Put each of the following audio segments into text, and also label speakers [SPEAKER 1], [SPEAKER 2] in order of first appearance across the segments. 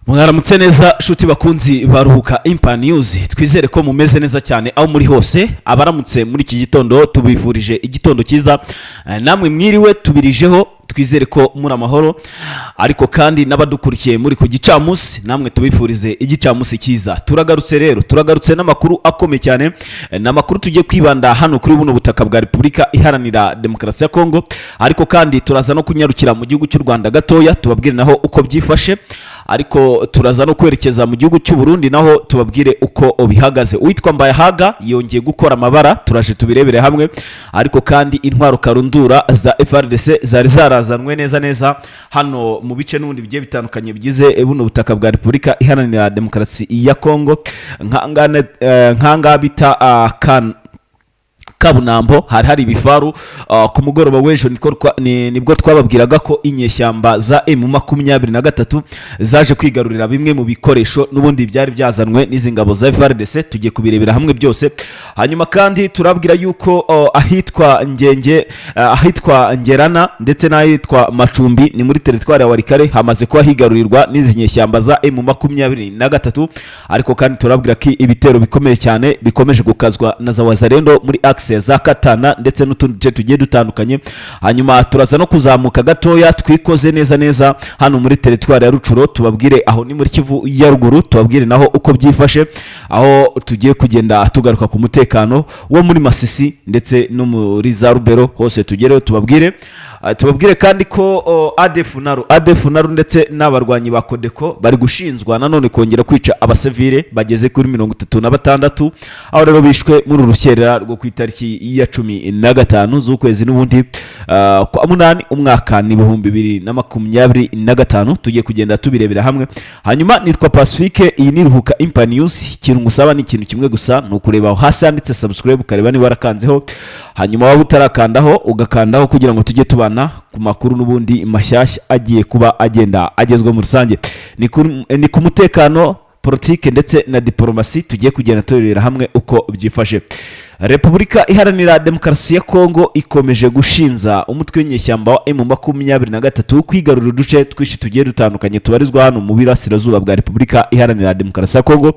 [SPEAKER 1] Mwaramutse neza shuti bakunzi baruhuka Impa News. Twizere ko mumeze neza cyane aho muri hose. Abaramutse muri iki gitondo tubifurije igitondo cyiza. Namwe mwiriwe tubirijeho, twizere ko muri amahoro. Ariko kandi n'abadukurikiye muri ku gicamunsi, namwe tubifurize igicamunsi cyiza. Turagarutse rero, turagarutse n'amakuru akomeye cyane. Ni amakuru tugiye kwibanda hano kuri buno butaka bwa Repubulika Iharanira Demokarasi ya Kongo, ariko kandi turaza no kunyarukira mu gihugu cy'u Rwanda gatoya, tubabwire naho uko byifashe. Ariko turaza no kwerekeza mu gihugu cy'u Burundi, naho tubabwire uko bihagaze. Uwitwa Mbayahaga yongeye gukora amabara, turaje tubirebere hamwe. Ariko kandi intwaro karundura za FARDC zari zarazanwe neza neza hano mu bice n'ubundi bigiye bitandukanye bigize buno butaka bwa Repubulika Iharanira Demokarasi ya Kongo, nk'ahangaha bita kan Kabunambo, hari ibifaru. Ku mugoroba w'ejo nibwo twababwiraga ko inyeshyamba za M23 zaje kwigarurira bimwe mu bikoresho n'ubundi byari byazanwe n'izi ngabo za FARDC. Tugiye kubirebera hamwe byose. Hanyuma kandi turabwira yuko ahitwa Ngenge, ahitwa Ngerana ndetse n'ahitwa Macumbi, ni muri teritwari ya Walikale, hamaze kuba higarurirwa n'izi nyeshyamba za M23. Ariko kandi turabwira ko ibitero bikomeye cyane bikomeje gukazwa na za Wazalendo muri axe za Katana ndetse n'utundi duce tugiye dutandukanye. Hanyuma turaza no kuzamuka gatoya, twikoze neza neza hano muri teritwari ya Rutshuru, tubabwire aho ni muri Kivu ya Ruguru, tubabwire naho uko byifashe, aho tugiye kugenda tugaruka ku mutekano wo muri Masisi ndetse no muri za Rubero hose tugereho tubabwire. Tubabwire kandi ko ADF NALU, ADF NALU ndetse n'abarwanyi ba Codeco bari gushinzwa nanone kongera kwica abasivile bageze kuri 36, aho rero bishwe muri uru rukerera rwo ku itariki ya 15 z'ukwezi n'ubundi kwa munani, umwaka ni 2025. Tugiye kugenda tubirebera hamwe. Hanyuma nitwa Pacifique, iyi ni Ruhuka Impa News. Ikintu ngusaba ni ikintu kimwe gusa, ni ukureba aho hasi handitse subscribe, ukareba niba warakanzeho. Hanyuma waba utarakandaho, ugakandaho kugira ngo tujye tubana ku makuru n'ubundi mashyashya agiye kuba agenda agezwa muri rusange. Ni ku mutekano, politike ndetse na diporomasi, tugiye kugenda turebera hamwe uko byifashe. Repubulika Iharanira Demokarasi ya Kongo ikomeje gushinza umutwe w'inyeshyamba wa M23 kwigarurira uduce twinshi tugiye dutandukanye tubarizwa hano mu burasirazuba bwa Repubulika Iharanira Demokarasi ya Kongo.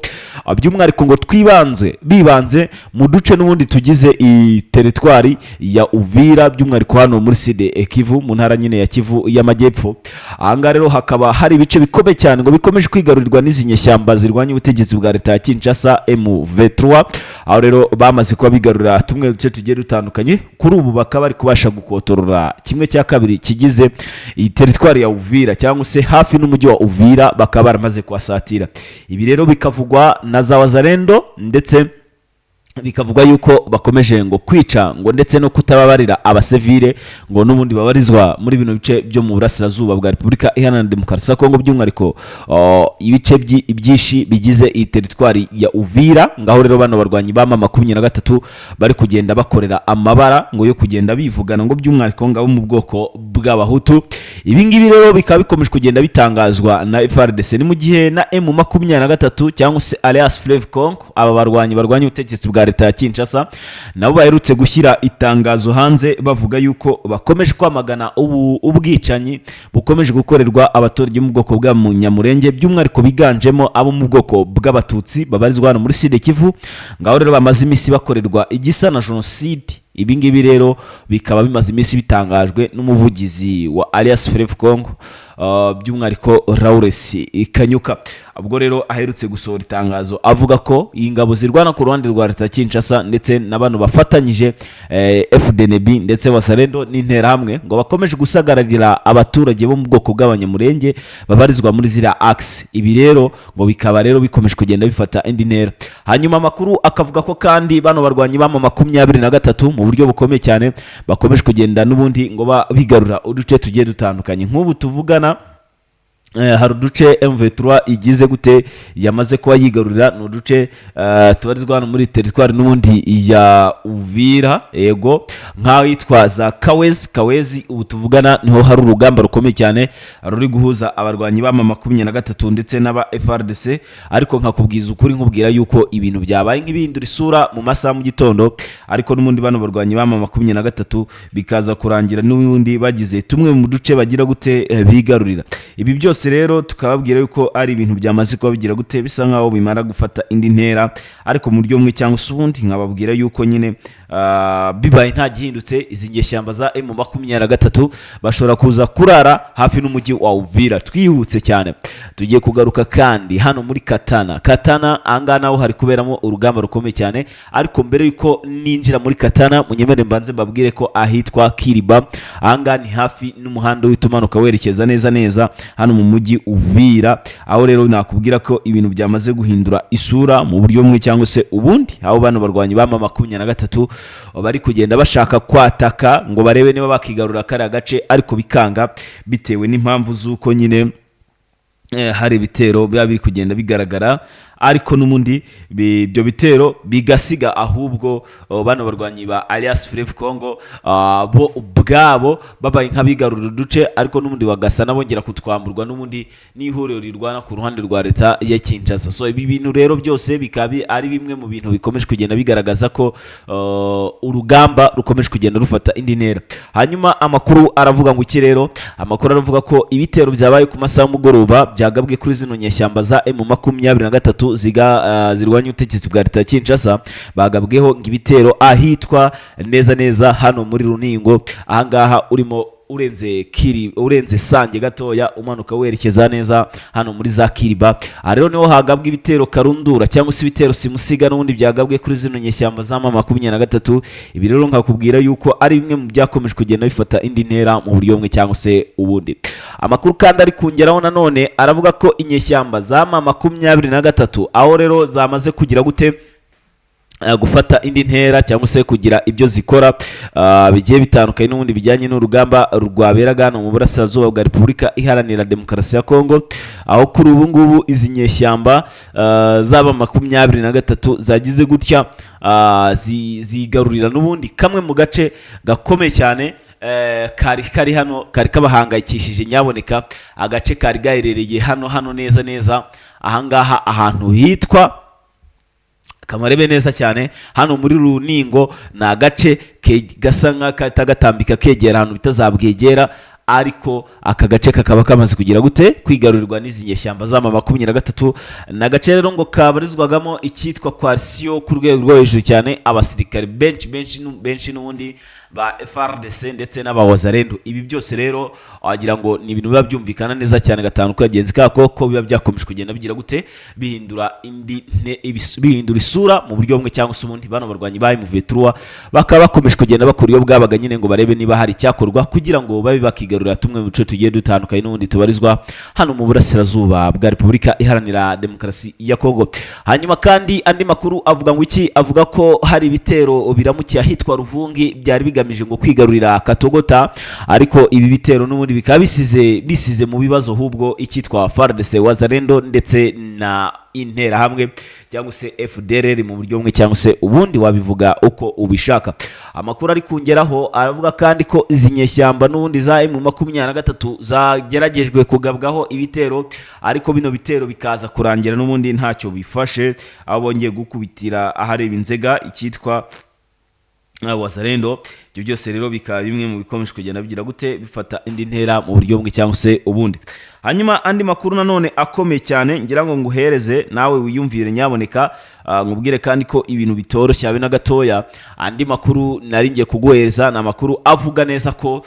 [SPEAKER 1] By'umwihariko ngo twibanze bibanze mu duce n'ubundi tugize iyi teritwari ya Uvira, by'umwihariko hano muri Sud Kivu, mu ntara nyine ya Kivu y'Amajyepfo. Ahangaha rero hakaba hari ibice bikomeye cyane ngo bikomeje kwigarurirwa n'izi nyeshyamba zirwanya ubutegetsi bwa leta ya Kinshasa, M23, aho rero bamaze kuba bigarurira tumwe mu duce tugiye dutandukanye. Kuri ubu bakaba bari kubasha gukotorora kimwe cya kabiri kigize iyi teritwari ya Uvira, cyangwa se hafi n'umujyi wa Uvira bakaba baramaze kuhasatira. Ibi rero bikavugwa na za Wazalendo, ndetse bikavugwa yuko bakomeje ngo kwica ngo ndetse no kutababarira abasivile ngo n'ubundi babarizwa muri bino bice byo mu burasirazuba bwa Repubulika Iharanira Demokarasi ya Kongo, by'umwihariko ibice byinshi bigize iyi teritwari ya Uvira. Ngaho rero bano barwanyi ba M23 bari kugenda bakorera amabara ngo yo kugenda bivugana ngo by'umwihariko ngabo mu bwoko bw'Abahutu. Ibi ngibi rero bikaba bikomeje kugenda bitangazwa na FARDC. Ni mu gihe na M23 cyangwa se Alliance Fleuve Congo, aba barwanyi barwanya ubutegetsi bwa leta ya Kinshasa, nabo baherutse gushyira itangazo hanze bavuga yuko bakomeje kwamagana ubu ubwicanyi bukomeje gukorerwa abaturage bo mu bwoko bwa Munyamurenge, by'umwihariko biganjemo abo mu bwoko bw'Abatutsi babarizwa hano muri Sud Kivu. Ngaho rero bamaze iminsi bakorerwa igisa na jenoside. Ibi ngibi rero bikaba bimaze iminsi bitangajwe n'umuvugizi wa Alliance Fleuve Congo, by'umwihariko Lawrence Kanyuka, ubwo rero aherutse gusohora itangazo avuga ko iyi ngabo zirwana ku ruhande rwa leta ya Kinshasa ndetse na bano bafatanyije, FDNB ndetse Wazalendo n'Interahamwe, ngo bakomeje gusagararira abaturage bo mu bwoko bw'Abanyamurenge babarizwa muri ziriya axe. Ibi rero ngo bikaba rero bikomeje kugenda bifata indi ntera. Hanyuma amakuru akavuga ko kandi bano barwanyi ba M23 mu buryo bukomeye cyane bakomeje kugenda n'ubundi ngo bigarura uduce tugiye dutandukanye. Nk'ubu tuvugana, hari uduce M23 igize gute, yamaze kuba yigarurira, ni uduce tubarizwa hano muri teritwari n'ubundi ya Uvira, yego, nk'ahitwa za Kawezi. Kawezi ubu tuvugana niho hari urugamba rukomeye cyane ruri guhuza abarwanyi ba M23 ndetse n'aba FARDC. Ariko nkakubwiza ukuri, nkubwira yuko ibintu byabaye nk'ibihindura isura mu masaha mu gitondo, ariko n'ubundi bano barwanyi ba M23 bikaza kurangira n'ubundi bagize tumwe mu duce bagira gute, bigarurira. Ibi byose Byose rero tukababwira yuko ari ibintu byamaze kuba bigira gute, bisa nkaho bimara gufata indi ntera, ariko mu buryo bumwe cyangwa se ubundi nkababwira yuko nyine bibaye nta gihindutse, izi nyeshyamba za M23 bashobora kuza kurara hafi n'umujyi wa Uvira. Twihutse cyane, tugiye kugaruka kandi hano muri Katana. Katana ahangaha naho hari kuberamo urugamba rukomeye cyane, ariko mbere yuko ninjira muri Katana, munyemere mbanze mbabwire ko ahitwa Kiriba, ahangaha ni hafi n'umuhanda uhita umanuka werekeza neza neza hano mu mujyi Uvira, aho rero nakubwira ko ibintu byamaze guhindura isura mu buryo bumwe cyangwa se ubundi, aho bano barwanyi ba M23 bari kugenda bashaka kwataka ngo barebe niba bakigarura kariya gace, ariko bikanga bitewe n'impamvu z'uko nyine hari ibitero biba biri kugenda bigaragara, ariko n'ubundi ibyo bitero bigasiga ahubwo bano barwanyi ba Alliance Fleuve Congo bo ubwabo babaye nk'abigarurira uduce, ariko n'ubundi bagasa n'abongera kutwamburwa n'ubundi n'ihuriro rirwana ku ruhande rwa leta ya Kinshasa. So ibi bintu rero byose bikaba ari bimwe mu bintu bikomeje kugenda bigaragaza ko urugamba rukomeje kugenda rufata indi ntera. Hanyuma amakuru aravuga ngo iki rero? Amakuru aravuga ko ibitero byabaye ku masaha y'umugoroba byagabwe kuri zino nyeshyamba za M23 ziga zirwanya ubutegetsi bwa leta ya Kinshasa. Bagabweho ngo ibitero ahitwa neza neza hano muri Runingo, ahangaha urimo urenze Kiri, urenze Sange gatoya, umanuka werekeza neza hano muri za Kiriba. Aha rero niho hagabwa ibitero karundura cyangwa se ibitero simusiga n'ubundi byagabwe kuri zino nyeshyamba za M23. Ibi rero nkakubwira yuko ari bimwe mu byakomeje kugenda bifata indi ntera mu buryo bumwe cyangwa se ubundi. Amakuru kandi ari kungeraho nanone aravuga ko inyeshyamba za M23, aho rero zamaze kugira gute, gufata indi ntera cyangwa se kugira ibyo zikora bigiye bitandukanye n'ubundi bijyanye n'urugamba rwaberaga hano mu burasirazuba bwa Repubulika Iharanira Demokarasi ya Kongo, aho kuri ubu ngubu izi nyeshyamba zaba 23 zagize gutya zigarurira n'ubundi kamwe mu gace gakomeye cyane kari kari hano, kari kabahangayikishije nyaboneka, agace kari gaherereye hano neza neza ahangaha ahantu hitwa kamarebe neza cyane hano muri Runingo. Ni agace gasa nk'akahita gatambika kegera ahantu bita za Bwegera, ariko aka gace kakaba kamaze kugira gute, kwigarurirwa n'izi nyeshyamba za M23. Ni agace rero ngo kabarizwagamo icyitwa coalition ku rwego rwo hejuru cyane, abasirikare benshi benshi benshi n'ubundi ba FARDC ndetse n'abawazalendo. Ibi byose rero wagira ngo ni ibintu biba byumvikana neza cyane gatanu kagenzi kako, ko biba byakomeje kugenda bigira gute, bihindura indi bihindura isura mu buryo bumwe cyangwa se ubundi. Bano barwanyi ba M23 bakaba bakomeje kugenda bakora iyo bwabaga nyine ngo barebe niba hari icyakorwa kugira ngo babe bakigarurira tumwe mu duce tugiye dutandukanye n'ubundi tubarizwa hano mu burasirazuba bwa Repubulika Iharanira Demokarasi ya Kongo. Hanyuma kandi andi makuru avuga ngo iki? Avuga ko hari ibitero biramukiye ahitwa Ruvungi byari bigamije ngo kwigarurira Katogota, ariko ibi bitero n'ubundi bikaba bisize mu bibazo ahubwo icyitwa FARDC, Wazalendo ndetse na Interahamwe cyangwa se FDLR mu buryo bumwe cyangwa se ubundi, wabivuga uko ubishaka. Amakuru ari kungeraho aravuga kandi ko izi nyeshyamba n'ubundi za M23 zageragejwe kugabwaho ibitero, ariko bino bitero bikaza kurangira n'ubundi ntacyo bifashe, aho bongeye gukubitira ahareba inzega icyitwa Wazalendo. Ibyo byose rero bikaba bimwe mu bikomeje kugenda bigira gute, bifata indi ntera mu buryo bumwe cyangwa se ubundi. Hanyuma andi makuru nanone akomeye cyane ngira ngo nguhereze nawe wiyumvire nyaboneka, nkubwire kandi ko ibintu bitoroshye habe na gatoya. Andi makuru nari ngiye kuguhereza ni amakuru avuga neza ko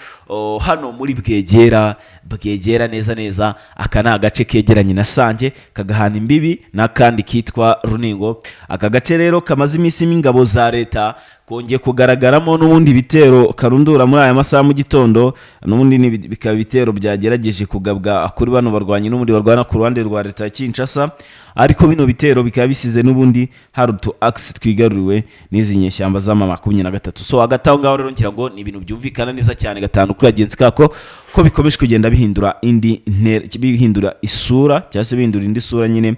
[SPEAKER 1] hano muri Bwegera, Bwegera neza neza, aka ni agace kegeranye na Sange, kagahana imbibi n'akandi kitwa Runingo. Aka gace rero kamaze iminsi ingabo za leta kongeye kugaragaramo n'ubundi ibitero karundura muri aya masaha mu gitondo. N'ubundi bikaba ibitero byagerageje kugabwa kuri bano barwanyi n'ubundi barwana ku ruhande rwa leta ya Kinshasa, ariko bino bitero bikaba bisize n'ubundi hari utu axe twigaruriwe n'izi nyeshyamba z'ama 23. So hagati aho ngaho rero ngira ngo ni ibintu byumvikana neza cyane gatanu kuri bagenzi kako, ko bikomeje kugenda bihindura indi ntera, bihindura isura cyangwa se bihindura indi sura nyine.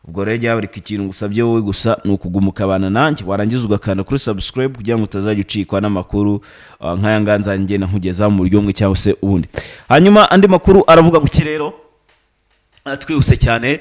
[SPEAKER 1] Ubwo rero jya buri ikintu ngusabye wowe gusa ni ukuguma ukabana nanjye, warangiza ugakanda kuri subscribe kugira ngo utazajya ucikwa n'amakuru nk'aya ngaya nzajya ngenda nkugezaho mu buryo bumwe cyangwa se ubundi. Hanyuma andi makuru aravuga ngo iki rero? Twihuse cyane,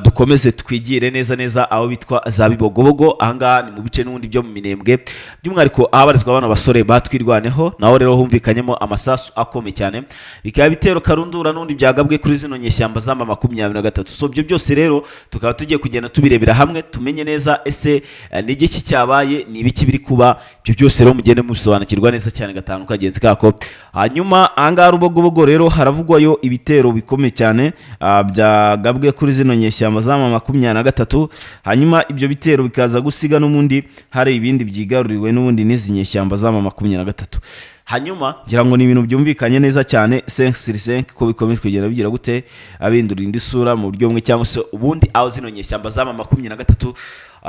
[SPEAKER 1] dukomeze twigire neza neza aho bitwa za Bibogobogo. Ahangaha ni mu bice n'ubundi byo mu Minembwe, by'umwihariko ahabarizwa bano basore batwirwaneho. Naho rero humvikanyemo amasasu akomeye cyane, bikaba bitero karundura n'ubundi byagabwe kuri zino nyeshyamba z'ama 23. So ibyo byose rero tukaba tugiye kugenda tubirebera hamwe, tumenye neza ese ni igiki cyabaye, ni ibiki biri kuba. Ibyo byose rero mugende mubisobanukirwa neza cyane gatanu kagenzi kako. Hanyuma ahangaha Rubogobogo rero haravugwayo ibitero bikomeye cyane byagabwe kuri zino nyeshyamba z'ama 23. Hanyuma ibyo bitero bikaza gusiga n'ubundi hari ibindi byigaruriwe n'ubundi n'izi nyeshyamba z'ama 23. Hanyuma ngira ngo ni ibintu byumvikanye neza cyane 5 sur 5 ko bikomeje kugenda bigira gute, abindura indi sura mu buryo bumwe cyangwa se ubundi, aho zino nyeshyamba z'ama 23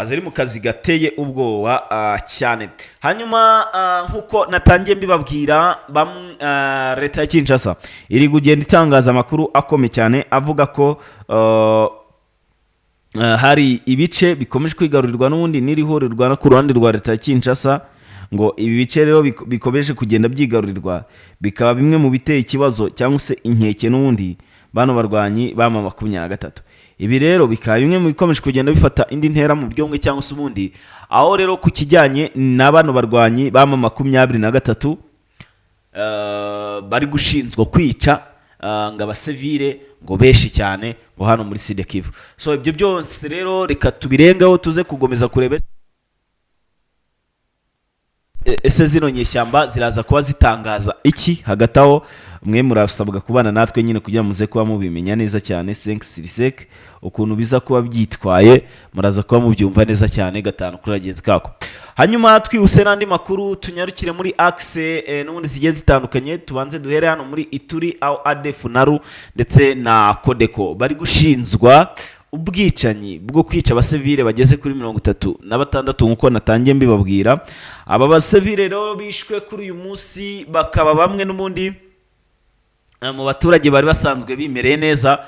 [SPEAKER 1] ziri mu kazi gateye ubwoba cyane. Hanyuma nk'uko natangiye mbibabwira, leta ya Kinshasa iri kugenda itangaza amakuru akomeye cyane avuga ko hari ibice bikomeje kwigarurirwa n'ubundi n'iri huriro no ku ruhande rwa leta ya Kinshasa. Ngo ibi bice rero bikomeje kugenda byigarurirwa bikaba bimwe mu biteye ikibazo cyangwa se inkeke n'ubundi bano barwanyi b'ama 23. Ibi rero bikaba bimwe mu bikomeje kugenda bifata indi ntera mu buryo bumwe cyangwa se ubundi, aho rero ku kijyanye na bano barwanyi b'ama 23 bari gushinzwa kwica ngo abasivile ngo benshi cyane ngo hano muri Sud Kivu. So ibyo byose rero reka tubirengeho, tuze kugomeza kureba ese zino nyeshyamba ziraza kuba zitangaza iki. Hagati aho mwe murasabwa kubana natwe nyine kugira muze kuba mubimenya neza cyane 5 sur 5 ukuntu biza kuba byitwaye. Muraza kuba mubyumva neza cyane gatanu kuri bagenzi kako. Hanyuma twihuse n'andi makuru, tunyarukire muri axe n'ubundi zigiye zitandukanye. Tubanze duhere hano muri Ituri, aho ADF NALU ndetse na CODECO bari gushinzwa ubwicanyi bwo kwica abasivile bageze kuri 36, nk'uko natangiye mbibabwira. Aba basivile rero bishwe kuri uyu munsi bakaba bamwe n'ubundi mu baturage bari basanzwe bimereye neza,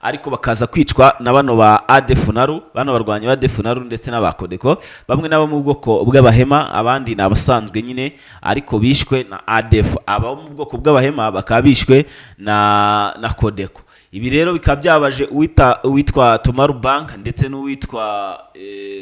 [SPEAKER 1] ariko bakaza kwicwa na bano ba ADF NALU, bano barwanyi ba ADF NALU ndetse n'aba CODECO. Bamwe n'abo mu bwoko bw'Abahema, abandi ni abasanzwe nyine, ariko bishwe na ADF. Abo mu bwoko bw'Abahema bakaba bishwe na CODECO. Ibi rero bikaba byabaje uwitwa Thomas Lubanga ndetse n'uwitwa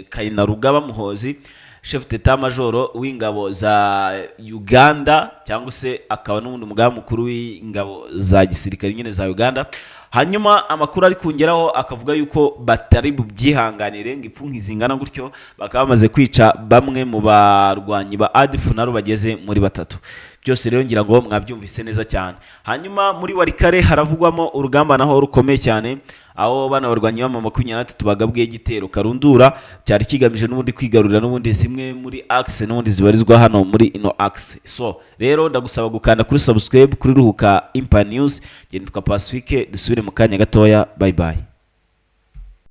[SPEAKER 1] Kainerugaba Muhoozi, chef d'état major w'ingabo za Uganda, cyangwa se akaba n'ubundi umugaba mukuru w'ingabo za gisirikare nyine za Uganda. Hanyuma amakuru ari kungeraho akavuga yuko batari bubyihanganire ngo ipfu zingana gutyo, bakaba bamaze kwica bamwe mu barwanyi ba ADF NALU bageze muri batatu. Byose rero ngira ngo mwabyumvise neza cyane. Hanyuma muri Walikale haravugwamo urugamba naho rukomeye cyane, aho bana barwanyi b'ama 23 bagabwiye igitero karundura cyari kigamije n'ubundi kwigarurira n'ubundi zimwe muri axe n'ubundi zibarizwa hano muri ino axe. So rero ndagusaba gukanda kuri subscribe kuri Ruhuka Empire News. Genda twa Pacifique, dusubire mu kanya gatoya. Bye bye.